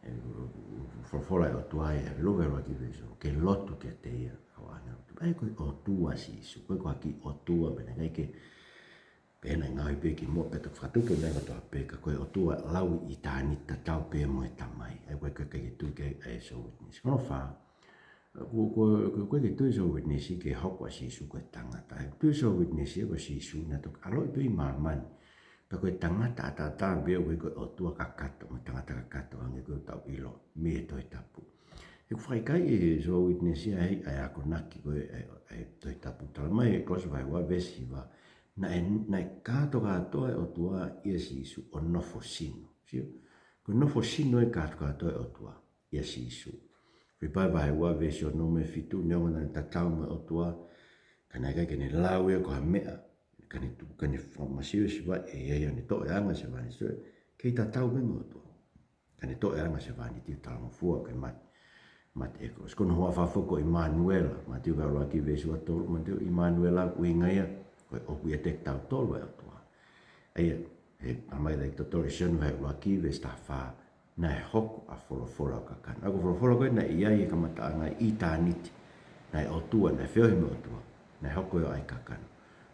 ʻE, ʻo, ʻo, folofola e ʻOtua ʻi he Hepelū vahe ʻuluaki veesi ono, ke lotu kiate ia, kau ʻāngelo. ʻA ia ko e ʻOtua Sīsū, ʻikai ko ha kiʻi ʻotua pē naʻe ʻikai ke, pē naʻe ngaohi pē kimuʻa pea toki fakatupu e meʻa kotoa pē, ka ko e ʻOtua lau ʻitāniti tatau pē mo e Tamai. ʻA ia ko e ʻikai ke tui ki ai e Jehovah Witness. Ko hono fā, ko, ko, ko, ko e ʻikai ke tui e Jehovah Witness ke hoko ʻa Sīsū ko e tangata. ʻA ia tui e Jehovah Witness ia ko Sīsū naʻe toki ʻaloʻi pē ʻi māmani. Pea ko e tangata ʻataʻatā pē ia, ʻoku ʻikai ko e ʻOtua kakato, mo e tangata kakato, hangē ko ʻetau ʻilo mei he Tohi Tapu. He ʻoku fakaʻikaiʻi ʻe he Jehovah Witness ia ʻa e, ʻa e akonaki ko ē ʻa e, ʻa e Tohi Tapu. Talamai ʻe Kolose vahe ua veesi hiva, naʻe, naʻe kātokātoa e ʻOtua ʻia Sīsū ʻo nofo sino. Sio? Ko e nofo sino e kātokātoa e ʻOtua ʻia Sīsū. Filipai vahe ua veesi ono mo e fitu, neongo naʻa ne tatau mo e ʻOtua, ka naʻe ʻikai ke ne lau ia ko ha meʻa, ka ne tu-, ka ne fakamasiva e sevāniti, ʻa ia naʻa ne toʻo e anga e sevāniti, sio, kei tatau pē mo e ʻOtua. Ka ne toʻo e anga e sevāniti ʻo talangofua ʻo mate, mate ʻi he kolosi. Ko hono huafa foki ko ʻImanuela, Mātiu vahe ʻuluaki veesi ua tolu, Mātiu, ʻImanuela, ʻuhinga ia, ko e ʻoku ʻiate kitautolu e ʻOtua. ʻA ia, he talamai kiate kitautolu ʻe Sione vahe ʻuluaki veesi taha fā, naʻe hoko ʻa Folofola ʻo kakano. ʻA ia ko Folofola ko ē naʻe ʻi ai he kamataʻanga ʻi ʻitāniti. Naʻe ʻOtua, naʻe feohi mo e ʻOtua. Naʻe hoko ia ʻo ʻai kakano.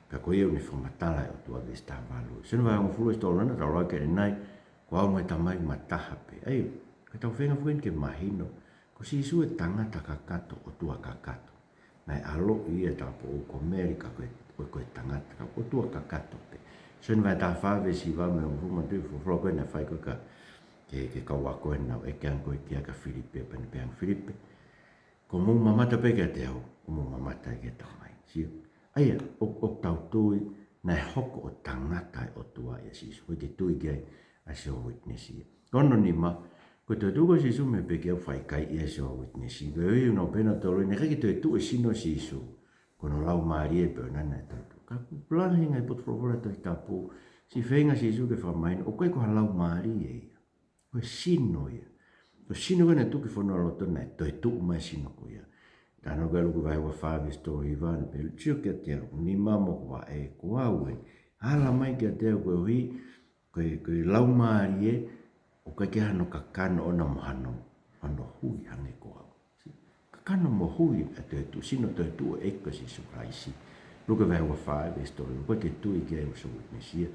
Pea ko ia ʻoku ne fakamatala e ʻOtua veesi taha valu. Sione vahe hongofulu veesi tolu nima, tau lau ki ai ʻanenai, ko au mo e Tamai ʻoku ma taha pē. ʻA ia, ko ʻetau feinga foki eni ke mahino, ko Sīsū e tangata kakato, ʻOtua kakato. Naʻe ʻaloʻi ia he taupoʻou ko Mele ka ko e, ko e, ko e tangata, ka ko e ʻOtua kakato pē. Sione vahe taha fā veesi hiva mo e hongofulu, manatuʻi e folofola ko ē naʻe fai ko ē ka, ki he, ki he kau ako ʻi heʻenau ʻeke ange ko ē ki ai kia Filipe, pea ne pehē ange kia Filipe, ko hoʻomou mamata pē kiate au, ko hoʻomou mamata ki he Tamai. Sio? ʻA ia, ʻo, ʻoku tau tui, naʻe hoko ʻo tangata e ʻOtua ʻia Sīsū. ʻOku ʻikai ke tui ki ai ʻa e Jehovah Witness ia. Ko hono nima, ko e toetuʻu ko ē ʻo Sīsū mei he pekia ʻoku fakaʻikaiʻi ʻe he Jehovah Witness. Ko e ʻuhinga naʻa nau pehē nautolu, naʻe ʻikai ke toetuʻu e sino ʻo Sīsū, ko hono laumālie pē ʻoʻona naʻe toetuʻu. Ka ʻoku lahi e ngaahi potu folofola he Tohi Tapu, siʻi feinga ʻa Sīsū ke fakamahino, ʻoku ʻikai ko ha laumālie ia. Ko e sino ia. Ko e sino ko ē naʻe tuku ki he fonualoto naʻe toetuʻu mai e sino ko ia. Talanoa ko ē Luke vahe ua fā veesi tolu hiva, naʻe pehē, sio kiate au, nima mo hoku vaʻe, ko au ē. Ala mai kiate au koeʻuhi, ko e, ko e laumālie, ʻoku ʻikai ke ʻi ai hano kakano ʻoʻona mo hano, hano hui hangē ko au. Kakano mo hui ʻa e toetuʻu, sino toetuʻu ʻo e ʻEiki ko Sīsū Kalaisi. Luke vahe ua fā veesi tolu, ʻoku ʻikai ke tui ki ai ʻa e Jehovah Witness ia.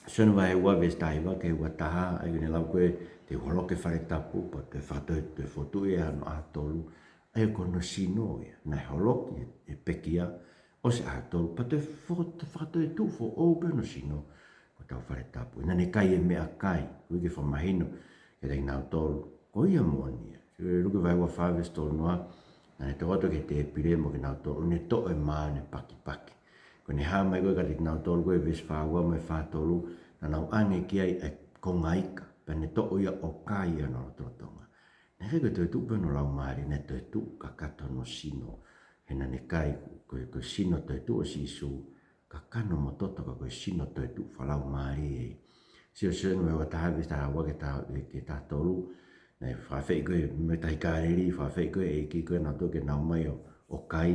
Sione vahe ua veesi taha hiva ki he ua taha, ʻa ia ʻoku ne lau ko ē, te u holoki e fale tapu, pea te u fakatoe, te u fokotuʻu ia ʻi hono ʻaho tolu. ʻA ia ko hono sino ia, naʻe holoki ʻe he pekia, ʻosi e ʻaho tolu, pea toe fo-, toe fakatoetuʻu foʻou pē hono sino, ko hotau fale tapu. Naʻa ne kai e meʻakai, koeʻuhi ke fakamahino kiate kinautolu, ko ia moʻoni ia. Sio, Luke vahe ua fā veesi tolu noa, naʻa ne tokoto ki he tēpile mo kinautolu, ʻo ne toʻo e mā ʻo ne pakipaki. Ko ʻene hā mai ko ē kiate kinautolu ko ē veesi fā ua mo e fā tolu, naʻa nau ʻange ki ai e konga ika, pea ne toʻo ia ʻo kai ʻi hono lotolotonga. Naʻe ʻikai ke toetuʻu pē hono laumālie, naʻe toetuʻu kakato hono sino. He naʻa ne kai, ko e, ko e sino toetuʻu ʻo Sīsū, kakano mo toto ka ko e sino toetuʻu fakalaumālie. Sio Sione vahe ua taha veesi taha ua ki he taha, ki he taha tolu, naʻe fakaafeʻi ko ē mei he tahi Kāleli, fakaafeʻi ko ē e ʻEiki ko ē nautolu ke nau mai ʻo, ʻo kai,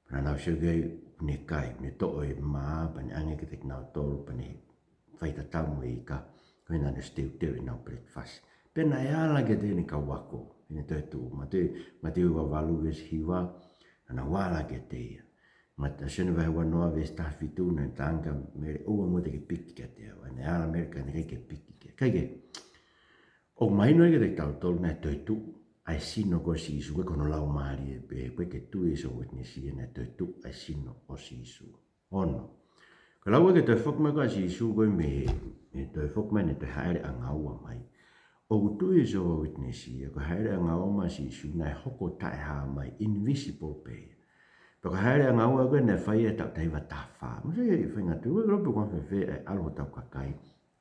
pea naʻa nau sio ki ai ʻoku ne kai, ne toʻo e mā, pea ne ʻange kiate kinautolu, pea ne fai tatau mo e ika, ko ē naʻa ne ʻosi teuteu ʻenau breakfast. Pea naʻe ala kiate ia ʻene kau ako, ʻene toetuʻu, Mātiu, Mātiu vahe valu veesi hiva, naʻa nau ala kiate ia. Mata-, Sione vahe ua noa veesi taha fitu, naʻe talaange kia Mele, ʻoua muʻa te ke piki kiate au. Naʻe ala Mele ka naʻe ʻikai ke piki ki ai. Kae kehe, ʻoku mahino ia kiate kitautolu naʻe toetuʻu ʻa e sino ko ē ʻo Sīsū, ʻikai ko hono laumālie pē, ʻoku ʻikai ke tui e Jehovah Witness ia naʻe toetuʻu ʻa e sino ʻo Sīsū. Ono. Ko e lau ē ki he toe foki mai ko ē ʻa Sīsū ko ē mei he, mei he toe foki mai ʻene toe hāʻele ʻangaua mai. ʻOku tui e Jehovah Witness ia, ko e hāʻele ʻangaua mai ʻa Sīsū naʻe hoko taʻehāmai, invisible pē ia. Pea ko e hāʻele ʻangaua ko ē naʻe fai ʻi he taʻu taha hiva taha fā. Mou sio ki he faʻahinga tuʻu, ʻoku ʻikai ke u ʻamanaki pe ʻe ʻalu hotau kakai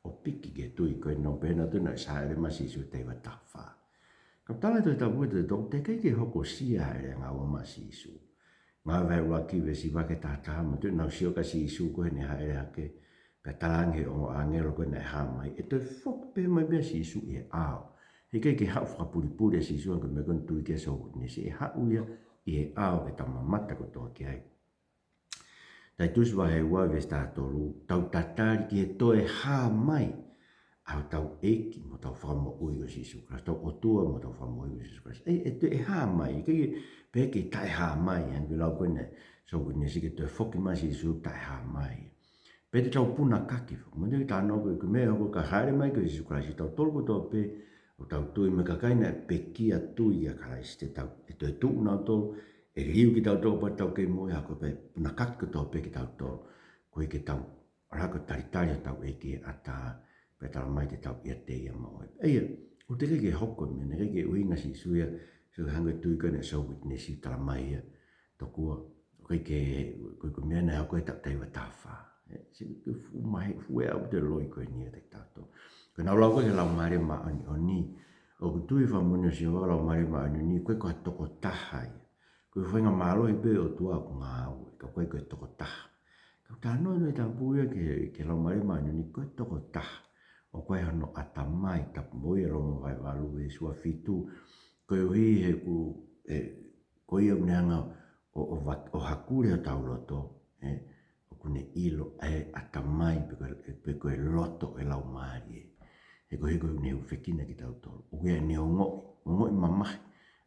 ʻo piki ki he tui ko ē naʻa nau pehē nautolu naʻe ʻosi hāʻele mai ʻa Sīsū he taha hiva taha fā. Ka ʻoku tala ʻe he Tohi Tapu ʻe toko tolu, teʻeki ai ke hokosia e hāʻele ʻangaua mai ʻa Sīsū. Ngāue vahe ʻuluaki veesi hiva ki he taha taha, manatuʻi naʻa nau sio kia Sīsū ko ē heʻene hāʻele hake, pea talaange ʻe he ongo ʻāngelo ko ē naʻe hā mai, ʻe toe foki pē mai pē ʻa Sīsū ʻi he ʻao. Heʻikai ke haʻu fakapulipuli ʻa Sīsū, hangē ko e meʻa ko eni ʻoku tui ki ai e sō uitenesi, ʻe haʻu ia ʻi he ʻao ke tau mamata kotoa ki ai. Taitusi vahe ua veesi taha tolu, tau tatali ki he toe hā mai ʻa hotau ʻEiki mo hotau Fakamoʻui ko Sīsū Kalaisi, tau ʻOtua mo hotau Fakamoʻui ko Sīsū Kalaisi. ʻE, ʻe toe hā mai, ʻikai ke pehē ke taʻehā mai, hangē ko e lau ko eni ʻa e sō uitenesi ke toe foki mai ʻa Sīsū taʻehā mai. Pea te tau punakaki, manatuʻi e talanoa ko ē, ko e meʻa ko ē ka hāʻele mai ko Sīsū Kalaisi, tautolu kotoa pē ʻoku tau tui mo e kakai naʻe pekia tui kia Kalaisi, te tau, ʻe toe tuʻu nautolu, ʻe liliu kitautolu pea tau kei moʻui, ʻa ko e pē punakaki kotoa pē kitautolu. Koeʻuhi ke tau ʻalu ʻo talitali hotau ʻEiki he ʻatā, pea talamai te tau ʻiate ia maʻu ai. ʻA ia, ʻoku teʻeki ke hoko e meʻa ni, ʻikai ke ʻuhinga ʻa Sīsū ia, so hangē ko e tui ko eni ʻa e sō uitenesi talamai ia, tokua, ʻoku ʻikai ke, ko e, ko e meʻa naʻe hoko he taʻu taha hiva taha fā. ʻE, sio ki he fuʻu mahe, fuʻu ʻea ʻoku toe loi ko eni ʻiate kitautolu. Ko ʻenau lau ko ē ki he Laumālie Māʻoniʻoni, ʻoku tui e fakamoʻoni ʻo Sihova ko e Laumālie Māʻoniʻoni, ʻoku ʻikai ko ha tokotaha ia. Ko e faʻahinga mālohi pē ʻo e ʻOtua ʻoku ngāue, ka ʻoku ʻikai ko e tokotaha. Ka ʻoku talanoa ʻa e Tohi Tapu ia ki he, ki he Laumālie Māʻoniʻoni ko e tokotaha. ʻOku ʻi ai hono ʻatamai, tapu mo ia, Loma vahe valu veesi ua fitu. Koeʻuhi he ʻoku, ʻe, ko ia ʻoku ne hanga ʻo, ʻo va-, ʻo hakule hotau loto, ʻe, ʻoku ne ʻilo ʻa e ʻatamai pe ko e, pe ko e loto ʻo e Laumālie. He koeʻuhi ko ʻene hūfekina kitautolu, ʻoku ʻi ai ʻene ongoʻi, ongoʻi mamahi.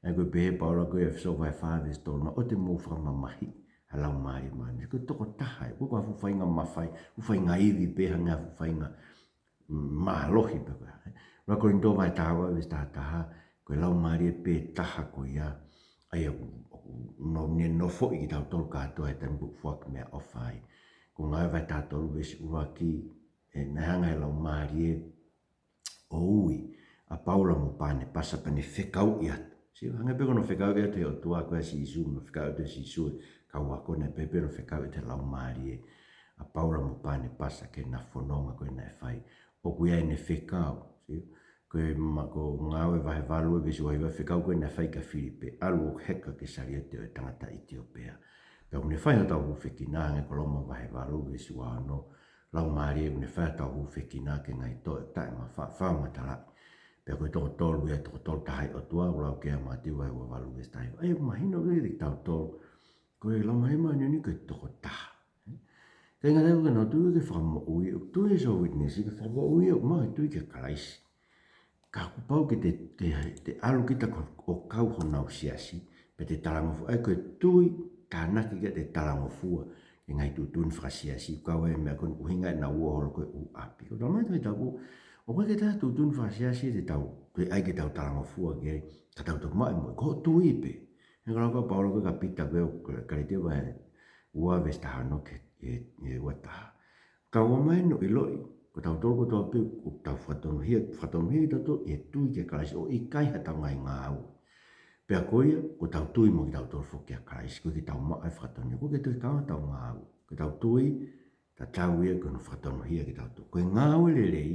ʻA ia ko e pehē ʻe Paula ko ē ʻi ʻEfesō vahe fā veesi tolu noa, ʻoua te mou fakamamahiʻi ʻa e Laumālie Māʻoniʻoni. Ko e tokotaha ia, ʻoku ʻikai ko ha fuʻu faʻahinga mafai, fuʻu faʻahinga ivi pē, hangē ha fuʻu faʻahinga mālohi pē ko ia. ʻUluaki Kolinitō vahe taha ua veesi taha taha, ko e Laumālie pē taha ko ia, ʻa ia ʻoku, ʻoku ne nofoʻi kitautolu kātoa he taimi ʻoku foaki e meʻaʻofa ai. Ko Ngāue vahe taha tolu veesi ʻuluaki, ʻe, naʻe hanga ʻe he Laumālie ʻo ui ʻa Paula mo Panepasa pea ne fekauʻi atu. Sio, hangē pē ko hono fekauʻi atu ʻe he ʻOtua ko ē ʻa Sīsū, mo fekauʻi atu ʻe Sīsū e kau ako, naʻe pehē pē hono fekauʻi ʻe he Laumālie ʻa Paula mo Panepasa ke na fononga ko ē naʻe fai. ʻOku ʻi ai ʻene fekau, sio. Ko e ma-, ko Ngāue vahe valu veesi ua hiva, fekau ko ē naʻe fai kia Filipe, ʻalu ʻo heka ki he saliote ʻo e tangata ʻItiopea. Pea ʻoku ne fai hotau hūfekina, hangē ko Loma vahe valu veesi ua ono, Laumālie ʻoku ne fai hotau hūfekina ki he ngaahi toʻe taʻemafa-, fakamatalaʻi. Pea ko e toko tolu ia, toko tolu taha ʻi he ʻOtua, ʻoku lau ki ai ʻa Mātiu vahe ua valu veesi taha hiva. ʻA ia ʻoku mahino lelei kiate kitautolu, ko e Laumālie Māʻoniʻoni ko e tokotaha. Ka ʻi he ngata ai ʻoku ʻikai ke nau tui ki he Fakamoʻui, ʻoku tui e sō uitenesi ki he Fakamoʻui, ʻoku maʻu he tui kia Kalaisi. Ka kuo pau ke te, te, te ʻalu kita ko, ʻo kau honau siasi, pea te talangofua, ʻa ia ko e tui tānaki ke te talangofua ki he ngaahi tuʻutuʻuni fakasiasi, kau ai e meʻa ko eni ʻuhinga ʻenau ō holo ko ē ʻū ʻapi. Ko e talamai ʻe he Tohi Tapu, ʻoku ʻikai ke toe ʻi ai ha tuʻutuʻuni fakasiasi te tau, toe ʻai ke tau talangofua ki ai, ka tau toki maʻu e moʻui, ko hoʻo tui pē. He ko e lau ko ē ʻa Paula ko ē kia Pita ko ē ʻi he Kalētia vahe ua veesi taha ono ki he, ki he ua taha. Ka ʻoua mai hono ʻiloʻi, ko tautolu kotoa pē, ʻoku tau fakatonuhia, fakatonuhia kitautolu ʻi he tui kia Kalaisi, ʻo ʻikai haʻatau ngaahi ngāue. Pea ko ia, ko ʻetau tui mo kitautolu foki kia Kalaisi, koeʻuhi ke tau maʻu e fakatonuhia, ʻoku ʻikai ke toe kau haʻatau ngāue. Ko ʻetau tui, tatau ia ki hono fakatonuhia kitautolu. Ko e ngāue lelei,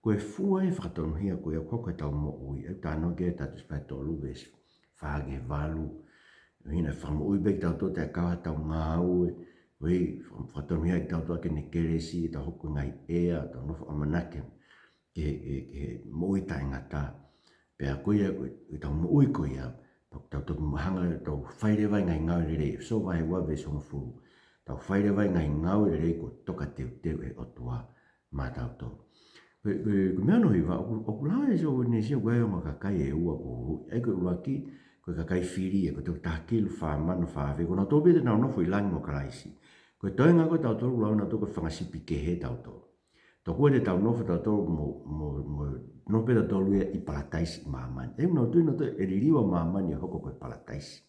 ko e fua e fakatonuhia ko ia ʻoku hoko heʻetau moʻui, ʻa ia ʻoku talanoa ki ai e Taitusi vahe tolu veesi fā ki he valu. ʻUhinga e Fakamoʻui pē kitautolu, ʻikai ke tau kau haʻatau ngāue, ʻoku fakatonuhia kitautolu ʻaki ʻene kelesi, ke tau hoko ko e ngaahi ʻea, tau nofo ʻamanaki ki he, ki he, ki he moʻui taʻengata. Pea ko ia, ko e, ko ʻetau moʻui ko ia, pea tau toki hanga ʻo tau fai leva e ngaahi ngāue lelei, ʻEfesō vahe ua veesi hongofulu. Tau fai leva e ngaahi ngāue lelei kuo tokateuteu ʻe he ʻOtua maʻatautolu. Ko e, ko e, ko e meʻa hono hiva, ʻoku, ʻoku lau ʻe he sō uitenesi ʻoku ʻi ai e ongo kakai ʻe ua kuo huhuʻi, ʻa ia ko e ʻuluaki, ko e kakai fili, ʻa ia ko e tokotaha kilu fā mano fā afe, ko nautolu pē te nau nofo ʻi langi mo Kalaisi. Ko e toenga ko ē ʻo tautolu ʻoku lau ʻe nautolu ko e fanga sipi kehe tautolu. Tokua te tau nofo tautolu mo, mo, mo, nofo pē tautolu ia ʻi Palataisi ʻi māmani. ʻOku nau tui nautolu ʻe liliu ʻa māmani ʻo hoko ko e Palataisi.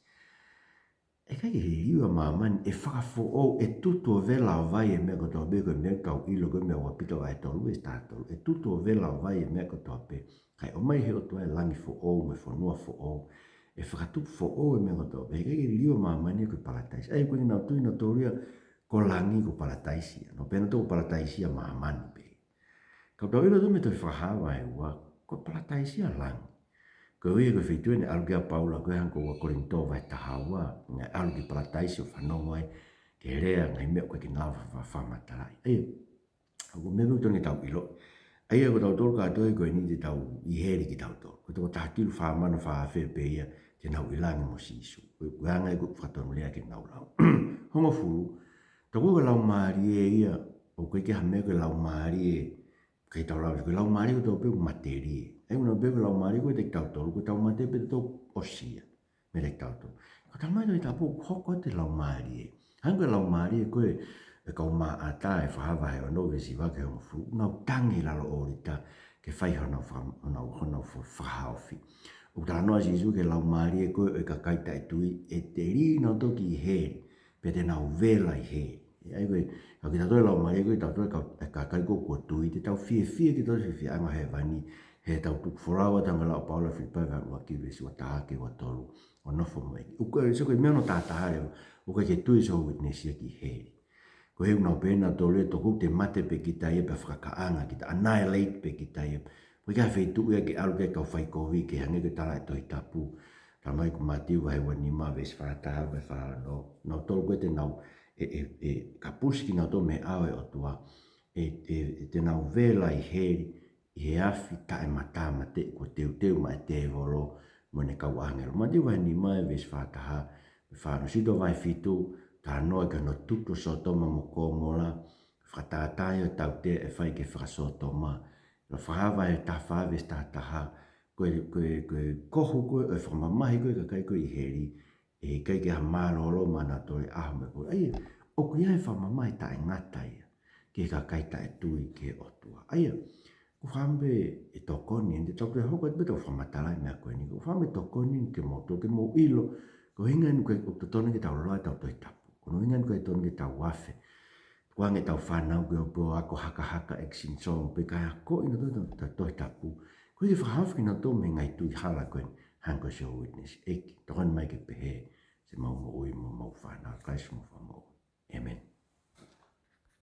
ʻE ʻikai ke liliu ʻa māmani, ʻe fakafoʻou, ʻe tutu ʻo vela ʻo vai e meʻa kotoa pē, ko e meʻa ʻoku tau ʻilo ko ē mei he ua Pita vahe tolu veesi taha tolu. ʻE tutu ʻo vela ʻo vai e meʻa kotoa pē. Kae ʻomai ʻe he ʻOtua e langi foʻou mo e fonua foʻou. ʻE fakatupu foʻou e meʻa kotoa pē. ʻE ʻikai ke liliu ʻa māmani ko e Palataisi. ʻA ia ʻoku ʻikai ke nau tui nautolu ia ko langi ko Palataisi ia. Nau pehē nautolu ko Palataisi ia māmani pē. Ka ʻoku tau ʻilo atu mei he Tohi Fakahā vahe ua, ko Palataisi ia langi. Ko ia ko e feituʻu ʻeni ʻalu ki ai ʻa Paula ko ē hangē ko ua Kolinitō vahe taha ua, naʻe ʻalu ki Palataisi ʻo fanongo ai ki he lea, ngaahi meʻa ʻoku ʻikai ke na lava fa-, fakamatalaʻi. ʻA ia, ʻoku meʻa ʻoku totonu ke tau ʻilo. ʻA ia ko tautolu kātoa ko eni te tau ʻi heli kitautolu. Ko e toko taha kilu fā mano fā afe pē ia te nau ʻi langi mo Sīsū. Ko e, ko e anga ia ko e fakatonulea ke nau lau. Hongofulu, tokua ko e laumālie ia, ʻoku ʻikai ke ha meʻa ko e laumālie, ʻikai tau lau, ko e laumālie ko e tau pē ʻoku matelie. ʻA ia ko e tau pē ko e laumālie ko ē ʻiate kitautolu, ko e tau mate pē te tau ʻosi ia meiate kitautolu. Ka talamai ʻe he Tohi Tapu ʻoku hoko atu e laumālie. Hangē ko e laumālie ko ē ʻo e kau maʻata ʻi he Fakahā vahe ono veesi hiva ki he hongofulu, nau tangi ʻi lalo ʻōlita ke fai honau faka-, honau, honau fa-, fakahaofi. ʻOku talanoa Sīsū ki he laumālie ko ē ʻo e kakai taʻetui, ʻe teli nautolu ki heli, pea te nau vela ʻi heli. ʻA ia ko e, ka kitautolu e laumālie ko ē, tautolu e ka-, e kakai ko ē kuo tui, te tau fiefia kitautolu he fiefia ʻanga hēvani, he tau tuku folau atu, hangē ko e lau ʻa Paula Filipai vahe ua ki he veesi ua taha ki he ua tolu, ʻo nofo mo e ʻEiki. ʻOku ʻikai, so ko e meʻa hono taha taha leva, ʻoku ʻikai ke tui e Jehovah Witness ia ki heli. Ko e ʻuhinga pē nautolu ʻe tokua te mate pē kita ia pea fakakaʻanga kita, annihilate pē kita ia. ʻOku ʻikai ha feituʻu ia ke ʻalu ki ai e kau faikovi ke hangē ko e tala ʻe he Tohi Tapu. Talamai ko Mātiu vahe ua nima veesi fā taha mo e fā ono. Nautolu ko ē te nau, ʻe, ʻe, ʻe kapusi kinautolu mei he ʻao ʻo e ʻOtua. ʻE, ʻe, ʻe te nau vela ʻi heli, ʻi he afi taʻematāmate kuo teuteu maʻa e tēvolo mo ʻene kau ʻāngelo. Mātiu vahe nima veesi fā taha mo e fā ono. Siuta vahe fitu, talanoa ki hono tutu ʻo Sōtoma mo Komola, fakatātā ia ʻo e tautea ʻe fai ki he faka-Sōtoma. Lolotonga Fakahā vahe taha fā veesi taha taha, ko e, ko e, ko e kohu ko ē ʻo e fakamamahi ko ē ʻo e kakai ko ē ʻi heli, ʻe ʻikai ke ʻi ai ha mālōlō maʻa nautolu he ʻaho mo e pō. ʻA ia, ʻoku ʻi ai e fakamamahi taʻengata ia ki he kakai taʻetui ki he ʻOtua. ʻA ia, ʻoku ou fakaʻamu pē ʻe tokoni, ʻe te tau toe hoko atu pē ʻo tau fakamatalaʻi e meʻa ko eni. ʻOku ou fakaʻamu ʻe tokoni kimoutolu ke mou ʻilo, ko e ʻuhinga eni ʻoku ʻikai totonu ke tau lau e tau Tohi Tapu. Ko hono ʻuhinga eni ʻoku ʻikai totonu ke tau afe. Tukuange ʻetau fānau ke ō ʻo ako hakahaka Exit Song pē kae akoʻi nautolu e tau, tau Tohi Tapu. Koeʻuhi ke fakahaofi kinautolu mei he ngaahi tui hala ko eni, hangē ko e Jehovah Witness. ʻEiki, tokoni mai ke pehē siʻemau moʻui mo homau fānau. Kalaisi mo